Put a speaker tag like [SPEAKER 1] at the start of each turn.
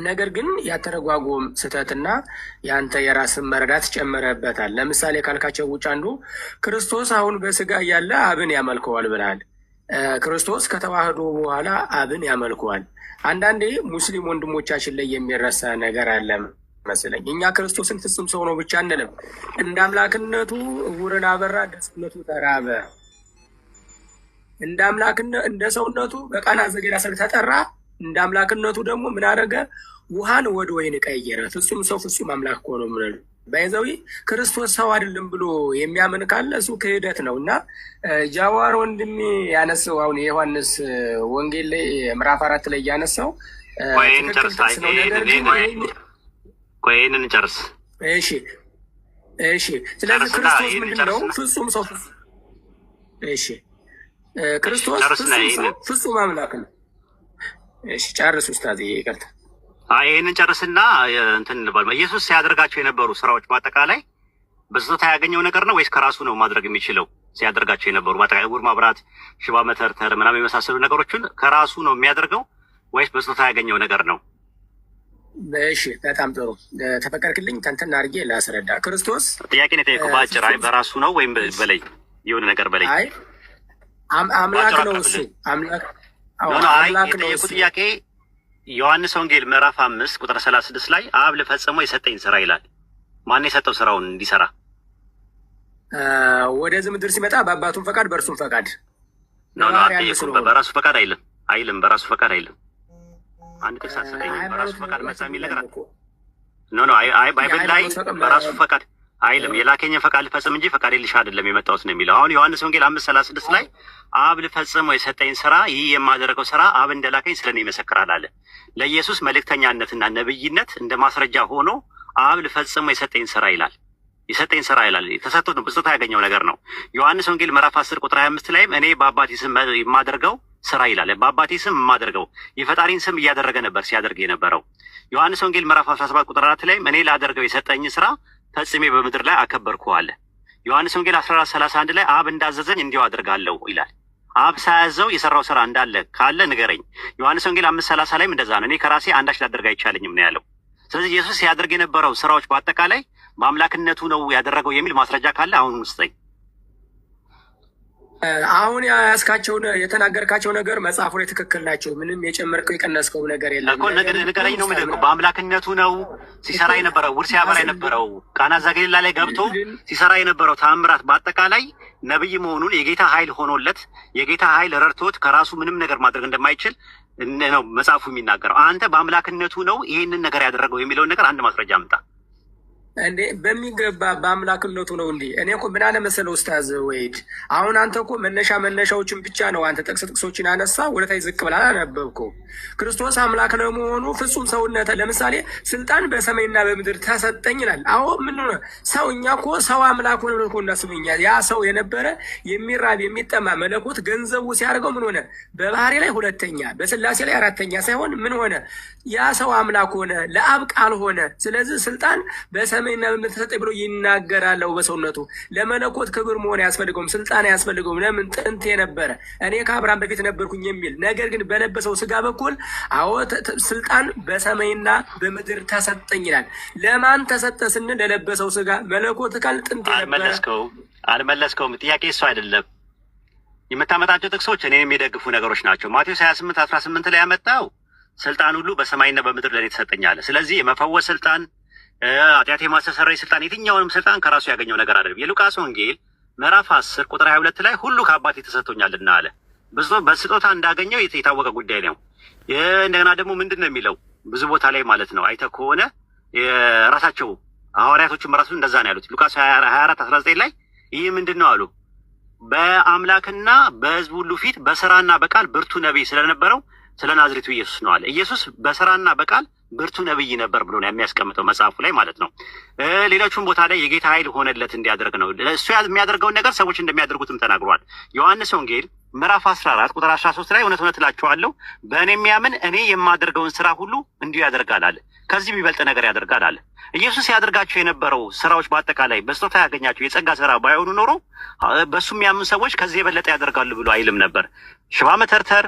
[SPEAKER 1] ነገር ግን ያተረጓጎም ስህተትና የአንተ የራስን መረዳት ጨምረበታል። ለምሳሌ ካልካቸው ውጭ አንዱ ክርስቶስ አሁን በስጋ እያለ አብን ያመልከዋል ብለሃል። ክርስቶስ ከተዋህዶ በኋላ አብን ያመልከዋል። አንዳንዴ ሙስሊም ወንድሞቻችን ላይ የሚረሳ ነገር አለ መስለኝ። እኛ ክርስቶስን ፍጹም ሰው ነው ብቻ አንልም። እንደ አምላክነቱ ዕውርን አበራ፣ እንደ ሰውነቱ ተራበ። እንደ አምላክነ እንደ ሰውነቱ በቃና ዘገሊላ ሰርግ ተጠራ። እንደ አምላክነቱ ደግሞ ምን አደረገ? ውሃን ወደ ወይን ቀየረ። ፍጹም ሰው ፍጹም አምላክ እኮ ነው የምንለው። By the way ክርስቶስ ሰው አይደለም ብሎ የሚያምን ካለ እሱ ክህደት ነው። እና ጃዋር ወንድሜ ያነሳው አሁን የዮሐንስ ወንጌል ላይ ምዕራፍ 4 ላይ ያነሳው
[SPEAKER 2] ቆይ
[SPEAKER 1] ትክክል
[SPEAKER 2] እንጨርስ።
[SPEAKER 1] ጥቅስ ነው። ነገር ግን
[SPEAKER 2] ቆይ ይሄንን እንጨርስ።
[SPEAKER 1] እሺ። ስለዚህ
[SPEAKER 2] ጨርስና
[SPEAKER 1] ክርስቶስ
[SPEAKER 2] ይሄንን
[SPEAKER 1] ምንድን ነው?
[SPEAKER 2] ጨርስና
[SPEAKER 1] ፍጹም ሰው፣ እሺ፣ ክርስቶስ
[SPEAKER 2] ጨርስና
[SPEAKER 1] ፍጹም ሰው
[SPEAKER 2] ይሄንን
[SPEAKER 1] ፍጹም አምላክ ነው። እሺ ጨርስ ኡስታዝ፣ ይቅርታ።
[SPEAKER 2] አይ ይሄንን ጨርስና እንትን እንበል። ኢየሱስ ሲያደርጋቸው የነበሩ ስራዎች በአጠቃላይ በስጦታ ያገኘው ነገር ነው ወይስ ከራሱ ነው ማድረግ የሚችለው? ሲያደርጋቸው የነበሩ በአጠቃላይ ዕውር ማብራት፣ ሽባ መተርተር ምናምን የመሳሰሉ ነገሮችን ከራሱ ነው የሚያደርገው ወይስ በስጦታ ያገኘው ነገር ነው?
[SPEAKER 1] እሺ በጣም ጥሩ፣ ተፈቀድክልኝ፣ ተንተን አድርጌ ላስረዳ። ክርስቶስ
[SPEAKER 2] ጥያቄ ነው የጠየቀው በአጭር። አይ
[SPEAKER 1] ፍጹም
[SPEAKER 2] በራሱ ነው ወይም በለይ የሆነ ነገር በለይ።
[SPEAKER 1] አይ አምላክ
[SPEAKER 2] በአጭሩ
[SPEAKER 1] ነው እሱ
[SPEAKER 2] አቅርብልን።
[SPEAKER 1] አምላክ፣ አዎ
[SPEAKER 2] No no፣ አይ
[SPEAKER 1] አምላክ ነው
[SPEAKER 2] የጠየቁ
[SPEAKER 1] እሱ።
[SPEAKER 2] ጥያቄ ዮሐንስ ወንጌል ምዕራፍ 5 ቁጥር 36 ላይ አብ ልፈጽመው የሰጠኝ ስራ ይላል። ማን የሰጠው ስራውን እንዲሰራ?
[SPEAKER 1] ወደዚህ ምድር ሲመጣ በአባቱም ፈቃድ በእርሱም ፈቃድ
[SPEAKER 2] No no፣
[SPEAKER 1] ለባህሪ አንድ
[SPEAKER 2] አልጠየኩም።
[SPEAKER 1] ስለሆኑ።
[SPEAKER 2] በራሱ ፈቃድ አይልም፣ አይልም። በራሱ ፈቃድ አይልም። አንድ ጥቅስ አትሰጠኝም። በራሱ
[SPEAKER 1] ሃይማኖት
[SPEAKER 2] ፈቃድ መጣ የሚል ነገር
[SPEAKER 1] እኮ
[SPEAKER 2] No no፣ አይ አይ፣ Bible ላይ
[SPEAKER 1] የሃይማኖት ፈቃድ
[SPEAKER 2] በራሱ ፈቃድ አይልም። የላከኝን ፈቃድ ልፈጽም እንጂ ፈቃዴን ልሻ አይደለም የመጣሁት ነው የሚለው። አሁን ዮሐንስ ወንጌል 5:36 ላይ አብ ልፈጽመው የሰጠኝ ስራ ይህ የማደርገው ስራ አብ እንደላከኝ ስለ እኔ ይመሰክራል አለ። ለኢየሱስ መልእክተኛነትና ነብይነት እንደ ማስረጃ ሆኖ አብ ልፈጽመው የሰጠኝ ስራ ይላል። የሰጠኝ ስራ ይላል። ተሰጥቶት ነው፣ በስጦታ ያገኘው ነገር ነው። ዮሐንስ ወንጌል ምዕራፍ 10 ቁጥር 25 ላይም እኔ በአባቴ ስም የማደርገው ስራ ይላል። በአባቴ ስም የማደርገው፣ የፈጣሪን ስም እያደረገ ነበር ሲያደርግ የነበረው። ዮሐንስ ወንጌል ምዕራፍ 17 ቁጥር 4 ላይም እኔ ላደርገው የሰጠኝ ስራ ፈጽሜ በምድር ላይ አከበርኩ አለ። ዮሐንስ ወንጌል 14:31 ላይ አብ እንዳዘዘኝ እንዲሁ አደርጋለሁ ይላል። አብ ሳያዘው የሰራው ስራ እንዳለ ካለ ንገረኝ። ዮሐንስ ወንጌል 5:30 ላይም እንደዛ ነው። እኔ ከራሴ አንዳች ላደርግ አይቻለኝም ነው ያለው። ስለዚህ ኢየሱስ ሲያደርግ የነበረው ስራዎች በአጠቃላይ በአምላክነቱ ነው ያደረገው የሚል ማስረጃ ካለ አሁን ስጠኝ።
[SPEAKER 1] አሁን ያስካቸው የተናገርካቸው ነገር መጽሐፉ ላይ ትክክል ናቸው። ምንም የጨመርከው የቀነስከው ነገር የለም።
[SPEAKER 2] እኮ ንገረኝ ነው የምልህ እኮ። በአምላክነቱ ነው ሲሰራ የነበረው፣ ዕውር ሲያበራ የነበረው፣ ቃና ዘገሊላ ላይ ገብቶ ሲሰራ የነበረው ተአምራት በአጠቃላይ ነብይ መሆኑን የጌታ ኃይል ሆኖለት የጌታ ኃይል ረድቶት ከራሱ ምንም ነገር ማድረግ እንደማይችል ነው መጽሐፉ የሚናገረው። አንተ በአምላክነቱ ነው ይህንን ነገር ያደረገው የሚለውን ነገር አንድ ማስረጃ አምጣ።
[SPEAKER 1] እንዴ በሚገባ በአምላክነቱ ነው እንዴ? እኔ እኮ ምን አለ መሰለህ ኡስታዝ ወይድ፣ አሁን አንተ እኮ መነሻ መነሻዎችን ብቻ ነው አንተ ጥቅስ ጥቅሶችን አነሳ፣ ወደ ታች ዝቅ ብላ አነበብከው። ክርስቶስ አምላክ ለመሆኑ ፍጹም ሰውነት ለምሳሌ ስልጣን በሰማይና በምድር ተሰጠኝ ይላል። አዎ ምን ሆነ ሰው? እኛ እኮ ሰው አምላክ ሆነ ብለን እኮ እናስብ። እኛ ያ ሰው የነበረ የሚራብ የሚጠማ መለኮት ገንዘቡ ሲያደርገው ምን ሆነ? በባህሪ ላይ ሁለተኛ በስላሴ ላይ አራተኛ ሳይሆን ምን ሆነ? ያ ሰው አምላክ ሆነ፣ ለአብ ቃል ሆነ። ስለዚህ ስልጣን በሰማይና በምድር ተሰጠኝ ብሎ ይናገራል። በሰውነቱ ለመለኮት ክብር መሆን አያስፈልገውም፣ ስልጣን አያስፈልገውም። ለምን? ጥንት የነበረ እኔ ከአብርሃም በፊት ነበርኩኝ የሚል፣ ነገር ግን በለበሰው ስጋ በኩል አዎ ስልጣን በሰማይና በምድር ተሰጠኝ ይላል። ለማን ተሰጠ ስንል ለለበሰው ስጋ መለኮት ቃል ጥንት የነበረ
[SPEAKER 2] አልመለስከውም፣ አልመለስከውም። ጥያቄ እሱ አይደለም። የምታመጣቸው ጥቅሶች እኔን የሚደግፉ ነገሮች ናቸው። ማቴዎስ 28 18 ላይ ያመጣው ስልጣን ሁሉ በሰማይና በምድር ለእኔ ተሰጠኝ አለ። ስለዚህ የመፈወስ ስልጣን፣ ኃጢአት የማስተሰረይ ስልጣን፣ የትኛውንም ስልጣን ከራሱ ያገኘው ነገር አይደለም። የሉቃስ ወንጌል ምዕራፍ 10 ቁጥር 22 ላይ ሁሉ ከአባቴ ተሰጥቶኛልና አለ። በስጦታ እንዳገኘው የታወቀ ጉዳይ ነው። እንደገና ደግሞ ምንድን ነው የሚለው ብዙ ቦታ ላይ ማለት ነው፣ አይተህ ከሆነ የራሳቸው ሐዋርያቶቹም ራሱ እንደዛ ነው ያሉት። ሉቃስ 24 19 ላይ ይህ ምንድን ነው አሉ። በአምላክና በሕዝብ ሁሉ ፊት በስራና በቃል ብርቱ ነቢይ ስለነበረው ስለ ናዝሬቱ ኢየሱስ ነው አለ። ኢየሱስ በስራና በቃል ብርቱ ነቢይ ነበር ብሎ ነው የሚያስቀምጠው መጽሐፉ ላይ ማለት ነው። ሌሎቹም ቦታ ላይ የጌታ ኃይል ሆነለት እንዲያደርግ ነው። እሱ የሚያደርገውን ነገር ሰዎች እንደሚያደርጉትም ተናግሯል። ዮሐንስ ወንጌል ምዕራፍ 14 ቁጥር 13 ላይ እውነት እውነት እላችኋለሁ በእኔ የሚያምን እኔ የማደርገውን ስራ ሁሉ እንዲሁ ያደርጋል አለ። ከዚህ የሚበልጥ ነገር ያደርጋል አለ። ኢየሱስ ያደርጋቸው የነበረው ስራዎች በአጠቃላይ በስጦታ ያገኛቸው የጸጋ ስራ ባይሆኑ ኖሮ በእሱ የሚያምኑ ሰዎች ከዚህ የበለጠ ያደርጋሉ ብሎ አይልም ነበር። ሽባ መተርተር፣